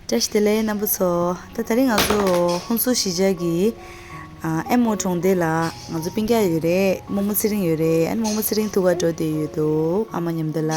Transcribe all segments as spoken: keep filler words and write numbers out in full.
བཀྲ་ཤིས་བདེ་ལེགས་རྣམ་པ་ཚོ། ད་དེ་རིང་ང་ཚོ་ཧུན་སུར་གཞིས་ཆགས་ཀྱི་ཨ་ཨེ་མོ་གྲོང་སྡེ་ལ་ང་ཚོ་སྤུན་ཀྱག་ཡོད་རེད། རྨོ་མོ་ཚེ་རིང་ཡོད་རེད། ཨ་ནི་རྨོ་མོ་ཚེ་རིང་ཐུག་ག་འགྲོ་བསྡད་ཡོད་འདུག་ཨ་མ་མཉམ་དུ་ལ།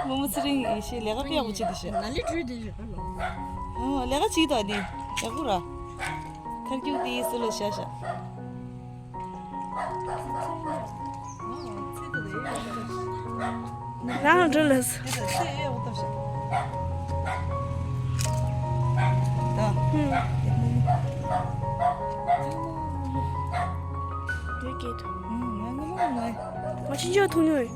རྨོ་མོ་ཚེ་རིང་ཡེ་ཤེས་ལས་ཀ་དཔེ་ཡག་པོ་བྱེད་དེ་ཤག་ལས་ཀ་བྱེད་དོ་ནི་ཡག་པོ་ར། ཁར་ཁྱུག་དེ་སུ་ལ་ཤ་ཤ། རང་འགྲོ་ལ་སོ། མ་ཕྱིན་ཆད་ཐུག་ཉོ་ཡོད།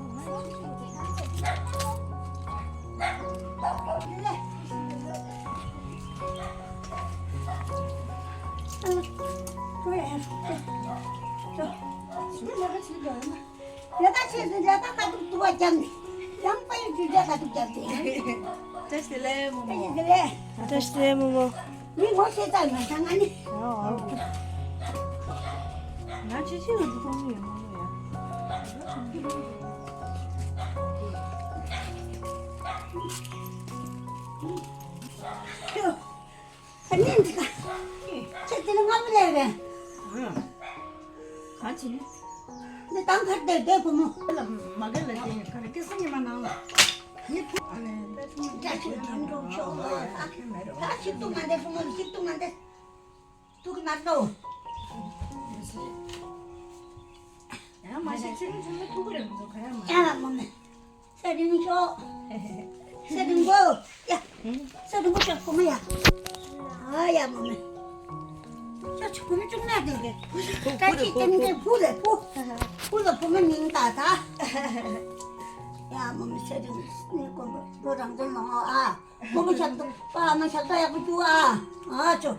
ལས་ཀ་བྱེད་དུས་ལས་ཀ་དཀའ་སྡུག་ཐུག་པ་བརྒྱབ་ནས་ཡང་དཔལ་ཡོན་གྱི་ལས་ཀ་སྡུག་བརྒྱབ་སྟེ། བཀྲ་ཤིས་བདེ་ལེགས་རྨོ་མོ། བཀྲ་ཤིས་བདེ་ལེགས། བཀྲ་ཤིས་བདེ་ལེགས་རྨོ་མོ། མི་ངོ་ཤེས་ཙམ་མ་བྱུང་ང་ནི། ང་ཕྱི་ཕྱི་ལ་འདུག་མཐོང་གི་ཡོད་རྨོ་མོ་ཡ། ཁྱོད། ཨ་ནི་འདི་ལ། ཁྱེད་དེ་ལ་ང་མི་ལས་རེད། གང་བྱེད། འདི་དང་ཁར་བསྡད་བསྡད་བུ་མོ། ལ་མ་ག་ལ་དེ་ཁར་སྐད་སང་ཉི་མ་ནང་ལ། ཡིད་ཕུག་ཨ་ནི། བཀྲ་ཤིས་དོན་གྲུབ་ཤོག་ཨ་ཤིག་ཏུ་མ་འདེ་བུ་མོ་ཤིག་ཏུ་མ་འདེ། ཐུག་གི་མ་ཐུག་ཡང་མ་ཤེས་ཚེ་རིང་ཚང་མ་ཐུག་གི་རེད་མི་འདུག་ག་ཡང་མ། ཡ་མོ་མེ། ཚེ་རིང་ཤོག་ཚེ་རིང་གོ། ཡ། ཚེ་རིང་གོ་ཤོག་བུ་མོ་ཡ། ཨ་ཡ་མོ་མེ། ཤོག་ཆུ་བུ་མོ་ཅུང་ན་དེ་རེད། ད་ཅི་དེ་མི་དེ་བུ་རེད་བུ། བུ་ལ་བུ་མོ་མིང་ད་ད། ཡ་མོ་མེ་ཚེ་རིང་ནི་གོ་བུ་རང་དོན་ནོ་ཨ། བུ་མོ་ཞབས་ཏོག་པ་མ་ཞབས་ཏོག་ཡག་པོ་བྱུང་ཨ། ཨ་ཅོ།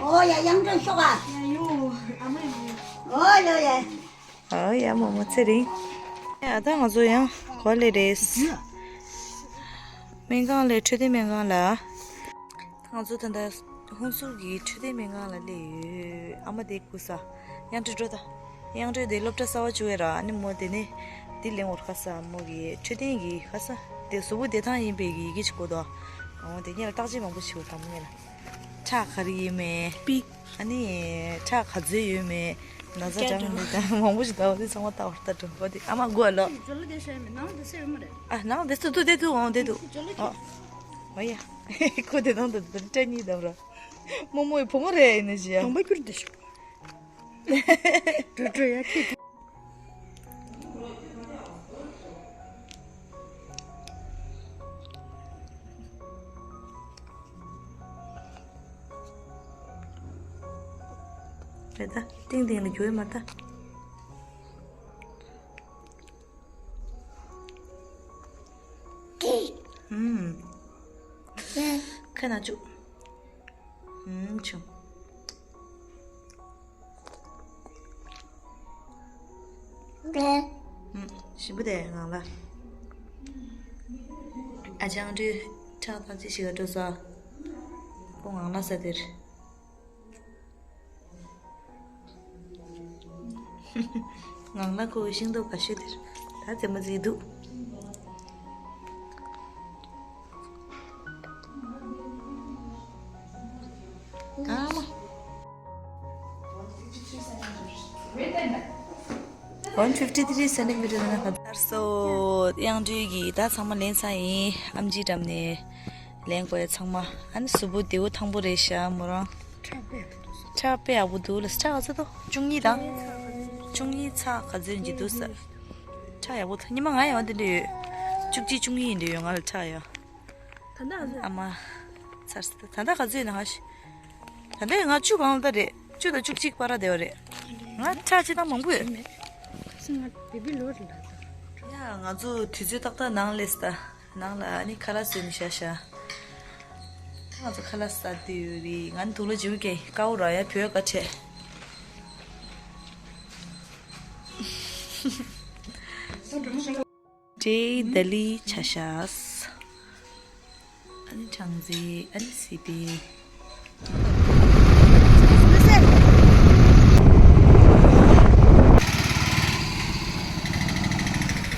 ཨོ་ཡ་ཡང་ཅོ་ཤོག་ཨ། ཡ་ཡོ། ཨ་མ་ཡོ། ཨོ་ཡ་ཡ། ཨ་ཡ་མོ་མོ་ཚེ་རིང་། ཡ་ད་ང་ཚོ་ཡང་གོ་ལེ་རེད། སྨན་ཁང་ལས་འཕྲོད་བསྟེན་སྨན་ཁང་ལ། ང་ཚོ་ད་ལྟ་ཧུན་སུར་གྱི་འཕྲོད་བསྟེན་སྨན་ཁང་ལ་སླེབས་ཡོད། ཨ་མ་དེ་སྐུ་ས། ཡང་འཕྲོད་འགྲོ་ད། ཡང་འཕྲོད་དེ་སློབ་གྲྭ་གསར་བ་བཅུག་ཡ་ར་ཨ་ནི་མོ་དེ་ནས་འདི་ལེན་འོར་ཁ་ས་མོ་གི་འཕྲོད་བསྟེན་གྱི་ཁ་ས་དེ་གཟུགས་པོ་བདེ་ཐང་ཡིན་པའི་གི་ཡི་གེ་ཅིག་གོ་དོ། ཨོ་དེ་ཉིད་ལ་བརྟག་དཔྱད་མང་པོ་བྱེད་དགོས་དང་མོ་ཉིད་ལ། ཁྲག་ག་རེ་ཡིན་མེད། པིག་ཨ་ནི་ཁྲག་ག་ཚོད་ཡོད་མེད། ན་ཚ་གྲང་མེད་དང་མང་པོ་ཞིག་འདུག་དེ་ཚང་མ་ལྟ་བར་ལྟ་འགྲོ་བ་དེ་ཨ་མ་དགོས་ལོ། ཇོ་ལོ་དེ་ཤ་ཡོད་མེད་ནང་དེ་ཚོད་ཡོད་མ་རེད། ཨ་ནང་དེ་ཚོད་དུ་དེ་དུ་འོང་དེ་དུ་ཇོ་ལོ་ཨ། ཨོ་ཡ། ཁོ་དེ་དང་དུ་དུ་སྐྲ་གཉིས་དང་ར། རྨོ་མོའི་བུ་མོ་རེད་ཡིན་ནི་ཞིག་ཡ། གདོང་པ་སྐྱུར་དེ་ཤོག་འགྲོ་འགྲོ་ཡ་ཁྱེད། རེད་ད། ཏིང་ཏིང་ལ་རྒྱུ་ཡོད་མ་ད། ཨུམ། ཁ་ན་ཅུ། ཨུམ་ཆུ། ཨུམ། ཞིམ་པོ་དེ་ངང་ལ། ཨ་ཅང་དུས་ཁྲག་ཐག་ཅི་ཞིག་ག་འགྲོ་ས། ཁོ་ངང་ལ་ས་དེར། ངང་ལ་ཁོ་ཤིང་ཏོག་ག་ཤོད་དེར་ད་རྩེད་མོ་རྩེ་འདུག་ད་མ། one fifty three centimeter ན་ཁ། སར་སོ་དབྱངས་སྒྲོལ་གྱིས་ད་ཚང་མ་ལེན་ཚར་ཡིན། ཨམ་ཆིའི་འགྲམ་ནས་ལེན་དགོས་ཡ་ཚང་མ། ཨ་ནི་གཟུགས་པོ་བདེ་བོ་ཐང་པོ་རེད་ཤག་མོ་རང་། ཁྲག་དཔེ་ཡག་པོ་འདུག་ལ། ཁྲག་ག་ཚོད་འདུག་བཅུ་གཉིས་དང་། བཅུ་གཉིས་ཚག་ག་ཚོད་ཡིན་གྱི་འདུག་ས། ཁྲག་ཡག་པོ་འདུག་ཉི་མ་ང་ཡང་དེ་འདྲ་ཡོད། བཅུ་གཅིག་བཅུ་གཉིས་ཡིན་འདྲ་ཡོད་ང་ལ་ཁྲག་ཡ། ད་ལྟ་ཨ་ཟེར། ཨ་མ། ཚར་སོང་། ད་ལྟ་ག་ཚོད་ཡིན་ན་ཧ་ཤི། ད་ལྟ་ང་བཅུ་གང་ལ་ད་རེད། བཅུ་དང་བཅུ་གཅིག་བར་བསྡད་པ་རེད། ང་ཁྲག་ཅི་ཐང་མང་པོ་ཡོད། ཁ་སང་ང་བེ་བི་ལོ་རེད་ལ་ད། ཡ་ང་ཚོ་དུས་ཚོད་ཏག་ཏག་ནང་སླེབས་ད། ནང་ལ་ཨ་ནི་ཁ་ལག་བཟོས་ནས་བཞག་བཞག་ང་ཚོ་ཁ་ལག་ཟ་འདོད་ཡོད་རེད། ང་ནི་དུག་ལོག་བརྗེ་པོ་སྐྱེ་དཀའ་བོ་ར་ཡ་བོད་ཀ་ཁྲེ། ཏྲེ་ལྡི་ལི་ཆ་ཤས། ཨ་ནི་ཁྲང་ཙེ། ཨ་ནི་སི་པིན།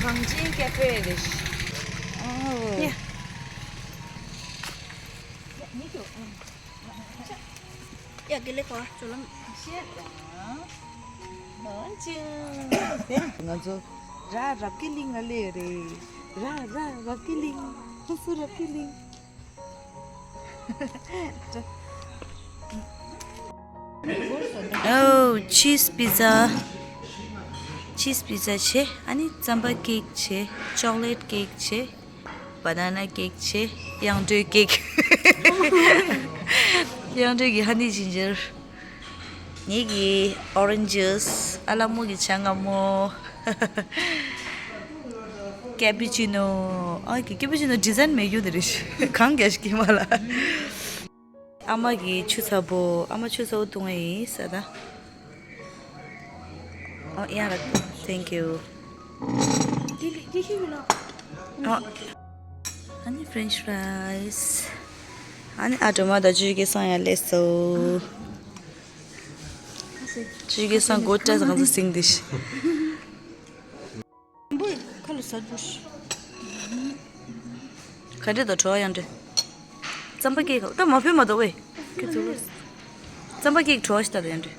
གངས་ཅན་ཀེ་ཧྥེ་རེད། ཨོ། ཡ། ཡ་དགེ་ལེགས་པ་ཅོ་ལམ། ང་ཚོ་ར་རབ་ཀི་ལིང་ང་ལེ་རེད། ར་ར་རབ་ཀི་ལིང་། ཧུ་སུ་རབ་ཀི་ལིང་། ཨོ། ཆིས་པི་ཛ། ཆིས་པི་ཛ་བྱས། ཨ་ནི་རྩམ་པ་ཀེག་བྱས། ཅོག་ལེཊ་ཀེག་བྱས། བ་ན་ན་ཀེག་བྱས། དབྱངས་སྒྲོལ་ཀེག་དབྱངས་སྒྲོལ་གྱི་ཧ་ནི་ཇིན་ཇར། ངེད་ཀྱི་ཨོ་རེན་ཇི་ཇུས། ཨ་ལ་མོ་གི་ཇ་མངར་མོ། ཀེ་པུ་ཅི་ནོ། ཨ་ཀི་ཀེ་པུ་ཅི་ནོ་ཌི་ཛན་མེད་རྒྱུ་དེ་རེད། གང་རྒྱ་ཞིག་གི་མ་ལ། ཨ་མ་གི་ཆུ་ཚ་པོ། ཨ་མ་ཆུ་ཚ་པོ་བཏུང་བ་ཡིན་ས་ད། ཨོ་ཡ་ར། Thank you། ཨོ། ཨ་ནི་ཕྲེན་ཆི་ཕ་རའི་སི། ཨ་ནི་ཨ་དྲོ་མ་དང་ཇུས་ཀེ་སང་ཡང་སླེབས་སོ། ཇུས་ཀེ་སང་གོ་ཏྲ་ས་གང་ཚ་སིང་དི་ཤི། འབུ་ཁ་ལ་ཟ་རྒྱུ་ཤི། ག་འདྲེ་དང་བྲོ་བ་ཡང་འདྲེ། རྩམ་པ་ཀེག་ད་མ་ཕོད་མ་གཏོགས་ཝེ། རྩམ་པ་ཀེག་བྲོ་བ་ཞིག་ད་ད་ཡང་འདྲེ།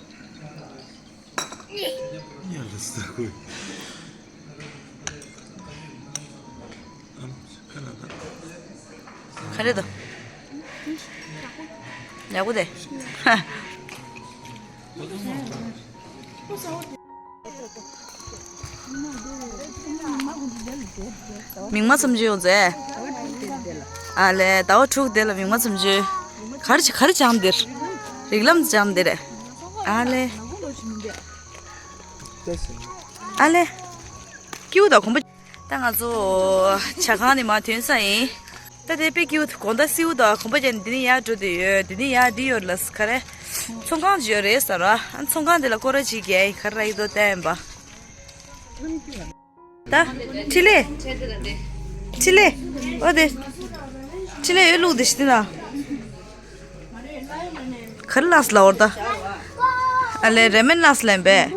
ཡ་ལ་ཟ་གོ། ག་རེ་དང་། ཡག་པོ་དེ། མིག་མ་ཚུམ་ཅུ་ཡོང་ཟེ། ཨ་ལེ་ཟླ་བ་དྲུག་དེ་ལ་མིག་མ་ཚུམ་ཅུ། ག་རེ་ག་རེ་སྦྱངས་འདིར། རིགས་ལམ་སྦྱངས་འདིར། ཨ་ལེ། ཨ་ལེ། ཀིའུ་དང་གོམ་པ། ད་ང་ཚོ་ཇ་ཁང་ནས་མར་ཐོན་ས་ཡིན། ད་དེ་དཔེ་སྐྱིད་པོ། དགོང་དག་སེའུ་དང་གོམ་པ་བརྒྱབ་ནས་འདི་ནས་ཡར་འགྲོ་འདོད་ཡོད། འདི་ནས་ཡར་འདི་ཡོད་ལ་ག་རེ། ཚོང་ཁང་ཅིག་ཡོད་རེད་ཟེར་བ། ཨ་ཚོང་ཁང་འདི་ལ་སྐོར་ར་ཅིག་རྒྱག་ཡིན། ག་རེ་རག་གི་འདུག་བལྟ་ཡིན་པ། ད་འཕྲིན་ལས། འཕྲིན་ལས། འོ་དེ། འཕྲིན་ལས་ཡོད་ལུགས་འདི་ཞིག་འདི་ན། ག་རེ་ལགས་ལ་འོར་ད། ཨ་ལེ་རེ་མན་ལགས་ལན་པས།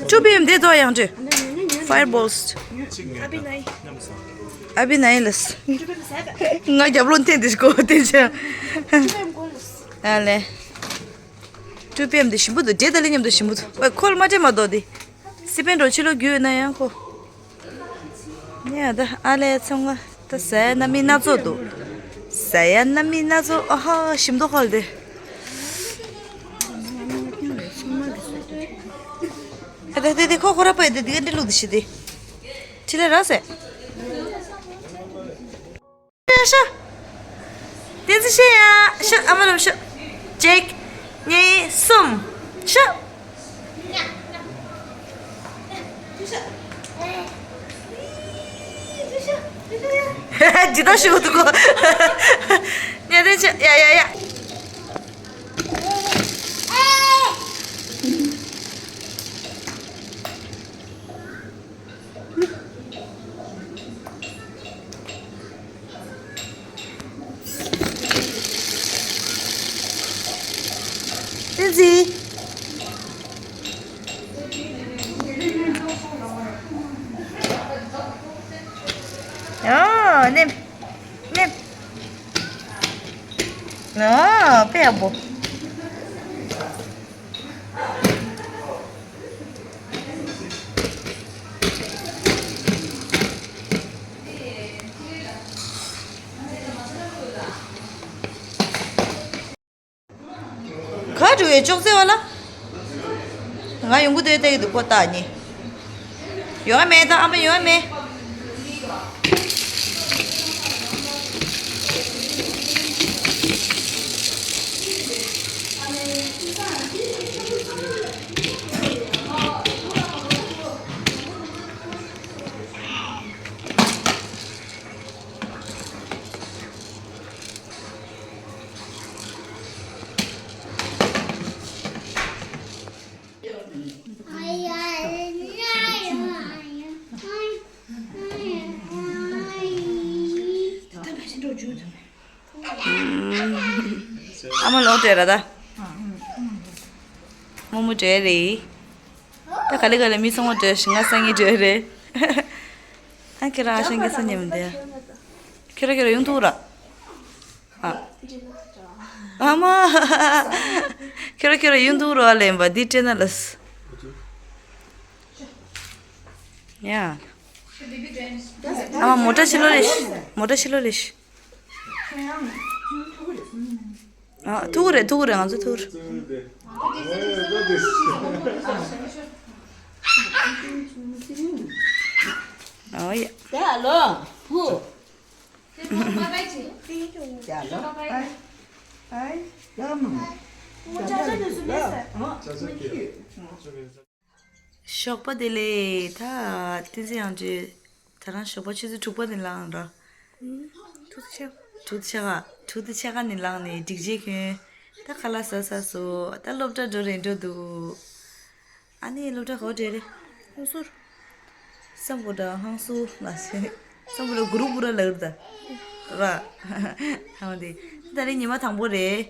ཊུ་པི་ཨེམ་དེ་ཏོ་ཡང་ཏུ། Fireballs། ཨ་བི་ནའི་ལས། ང་རྒྱབ་ལོན་ཐེན་དེ་ཞིག་གོ་དེ་ཆ། ཨ་ལེ། ཊུ་པི་ཨེམ་དེ་ཞིམ་པོ་འདུག་འབྲས་དང་ལེ་མཉམ་དུ་ཞིམ་པོ་འདུག་ཨོ་ཁོལ་མ་སྤྲད་མ་གཏོགས་དེ། སི་པན་འགྲོ་ཕྱི་ལོགས་རྒྱུས་ཡོད་ན་ཡང་ཁོ། ཡ་ད་ཨ་ལས་ཚང་མ་ད་ཟ་ཡ་སྣ་མིན་སྣ་ཚོགས་འདུག་ཟ་ཡ་སྣ་མིན་སྣ་ཚོགས། ཨ་ཧ་ཞིམ་མདོག་ཁ་ལ་དེ། ཨ་ད་དེ་དེ་ཁོ་ཁོ་ར་པ་ཡ་དེ་དེ་ག་འདྲ་ལུག་དེ་ཤི་དེ། ཕྱི་ལ་ར་ཟེ། ཤ། བསྟན་འཛིན་ཤེས་ཡ། ཤ་ཨ་མ་རམ་ཤ། གཅིག་གཉིས། གསུམ། ཤ། ཇི་ལྟར་ཞུ་འདུག་གོ། ཉལ་དེ་ཆ་ཡ་ཡ་ཡ། བསྟན་འཛིན། ཨོ་ནེམ་ནེམ། ཨོ་དཔེ་ཡག་པོ། ག་འགྲོ་ཡོད་ཅོག་ཙེ་བ་ལ། ང་ཡོང་གི་འདུག་ལྟ་གི་འདུག་ཁོ་ལྟ་ནི། ཡོང་ཡ་མེད་ད་ཨ་མ་ཡོང་ཡ་མེད། ཨ་མ་ལོག་བྲོས་ར་ད། རྨོ་མོ་བྲོས་རེད། ད་ག་ལེ་ག་ལེ་མི་ཚང་མ་བྲོས་ཤིང་ང་སང་ཉིན་བྲོས་རེད། ཨ་ཁྱེད་རང་ཨ་ཞང་སྐལ་བཟང་མཉམ་དེ། ཁྱོད་ར་ཁྱོད་ར་ཡོང་ཐུག་ར། ཨ། ཨ་མ། ཁྱོད་ར་ཁྱོད་ར་ཡོང་ཐུག་ར་ལེན་པ་འདི་སྤྲད་ན་ལ། ཡ། ཨ་མ་མོ་ཊ་ཕྱི་ལོགས་ལས་ཤི། མོ་ཊ་ཕྱི་ལོགས་ལས་ཤི། ཨ། ཐུག་རེད་ཐུག་རེད། ང་ཚོ་ཐུག་རེད། ཨོ་ཡ། ད་ལོ། བུ། ཞོགས་པ་བདེ་ལེགས། ད་བསྟན་འཛིན་དབྱངས་སྒྲོན། ད་རང་ཞོགས་པ་ཆུ་ཚོད་དྲུག་པ་ནས་ལངས་ར། ཐུག་ཆ། དྲུག་ཆ་ག་དྲུག་དང་ཕྱེད་ཀ་ནས་ལངས་ནས་སྒྲིག་ཆས་གྱོན། ད་ཁ་ལག་ཟ་ཟ་སོ། ད་སློབ་གྲྭ་འགྲོ་རན་འགྲོ་འདུག་ཨ་ནི་སློབ་གྲྭ་ག་པར་འགྲོ་རེད། ཧང་སུར། སམ་བྷོ་ཊ་ཧང་སུར་ལ་ཟེར། སམ་བྷོ་ཊ་གུ་རུ་པུ་ར་ལ་ཡོད་ད། ར། ཧང་དེ། ད་རེས་ཉི་མ་དང་པོ་རེད།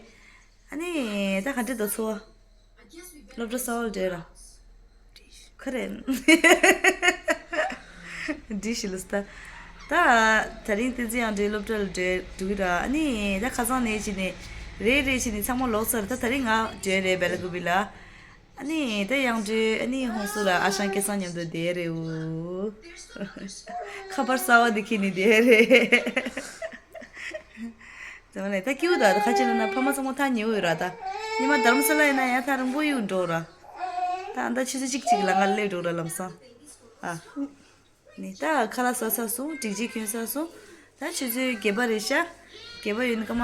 ཨ་ནི་ད་ག་འདྲ་འདུག་འཚོ་བ། སློབ་གྲྭ་གསར་པ་ལ་འགྲོ་ར། ཁ་རེད། འདྲི་ཞིག་ལ་ད། ད། དེ་རིང་བསྟན་འཛིན་དབྱངས་སྒྲོན་སློབ་གྲྭ་ལ་འགྲོ་འགྲོ་གི་ར། ཨ་ནི་ད་ཁ་སང་ནས་ཕྱིན་ནས། རེ་རེ་ཕྱིན་ནས་ཚང་མ་ལོག་ཚར། ད་དེ་རིང་ང་འགྲོ་རེད་བེ་ལ་ཀུ་པི་ལ། ཨ་ནི་ད་དབྱངས་སྒྲོན་ཨ་ནི་ཧོང་སུ་ལ་ཨ་ཞང་སྐལ་བཟང་མཉམ་དུ་བསྡད་རེད་འོ། ཁ་པར་གསར་པ་འདི་ཁྱེར་ནས་བསྡད་རེད། ཙམ་ལས་ད་སྐྱིད་པོ་ད། ད་ཁ་ཆེ་ལ་ན་ཕ་མ་ཚང་མ་ཐག་ཉེ་བོ་ཡོད་ར་ད། ཉི་མ་དྷ་རམ་ས་ལ་ཡིན་ན་ཡང་ཐག་རིང་པོ་ཡོད་འགྲོ་ར། ད་ཨ་ད་ཆུ་ཚོད་གཅིག་གཅིག་ལ་ང་སླེབས་འགྲོ་ར་ལམ་སང་། ཨ། ནི་ད་ཁ་ལག་ཟ་ཚར་སོང་། སྒྲིག་ཆས་གྱོན་ཚར་སོང་། ད་ཆུ་ཚོད་བརྒྱད་པ་རེད་ཤག་བརྒྱད་པ་ཡོད་ན་སྐར་མ་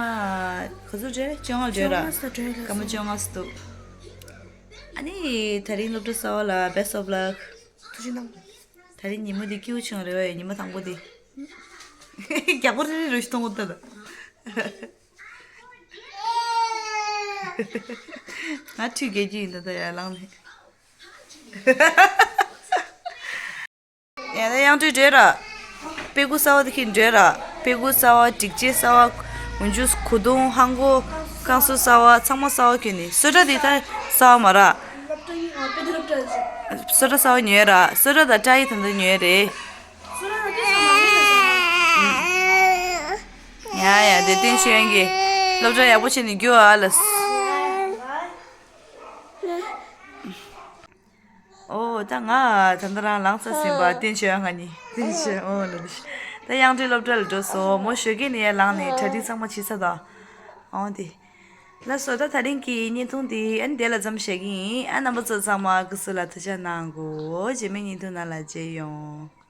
ག་ཚོད་རེད། བཅོ་ལྔ་འགྲོ་ར། བཅོ་ལྔ་ཙམ་འགྲོ་ལ་སྐར་མ་སོང་། བཅོ་ལྔ་ཙམ་འདུག་ཨ་ནི་དེ་རིང་སློབ་གྲྭ་གསར་པ་ལ་best of luck། ཐུགས་རྗེ་གནང་། དེ་རིང་ཉིན་མོ་འདི་སྐྱིད་པོ་བྱུང་རེད་བས། ཉི་མ་དང་པོ་འདི། རྒྱག་པ་རེ་རེ་རེ་ཞིག་གཏོང་གོ་ད་ད། ང་ཁྲུས་རྒྱག་རྒྱུ་ཡིན་ད་ད་ཡར་ལངས་ནས། ཡ་ད་དབྱངས་སྒྲོན་འགྲོ་ར། དཔེ་ཁུག་གསར་པ་དེ་ཁྱེར་འགྲོ་ར། དཔེ་ཁུག་གསར་པ། སྒྲིག་ཆས་གསར་པ། འོན་ཇུས། གོས་ཐུང་། ལྷམ་གོག་བསྐང་གསོ་གསར་པ། ཚང་མ་གསར་པ་གྱོན་ནས། བཟོ་གྲྭ་དེ་ད་གསར་པ་མ་ར། སློབ་གྲྭ་ཡིན། ཨ། དཔེ་དེབ་སློབ་གྲྭ་རེད། བཟོ་གྲྭ་གསར་པ་ཉོས་ར། བཟོ་གྲྭ་དང་ཊའི་ད་ལྟ་ཉོས་རེད། བཟོ་གྲྭ་ལ་སྐད་ཆ་མ་ཉོས་རེད། ཡ་ཡ་དེ་བསྟན་ཆོས་དབྱངས་ཀྱིས་སློབ་གྲྭ་ཡག་པོ་བྱས་ནས་རྒྱུགས་ཨ་ལ། ཨོ་ད་ང་ད་ལྟ་རང་ལངས་ཚར་ཟིན་པ། བསྟན་ཆོས་ང་གཉིས། བསྟན་ཆོས། ཨོ་ལ་ལ། ད་དབྱངས་སྒྲོན་སློབ་གྲྭ་ལ་འགྲོ་སོང་། མོ་ཞོགས་ཀས་ནས་ཡར་ལངས་ནས་གྲ་སྒྲིག་ཚང་མ་བྱས་ཚར་ད། ཨོ་དེ། ལགས་སོ། ད་དེ་རིང་གི་བརྙན་ཐུང་འདི་ཨ་ནི་དེ་ལ་མཚམས་བཞག་གི་ཡིན། ཨ་རྣམ་པ་ཚོ་ཚང་མ་སྐུ་གཟུགས་ལ་ཐུགས་ཅག་གནང་གོ། རྗེས་མའི་བརྙན་ཐུང་ནང་ལ་མཇལ་ཡོང་།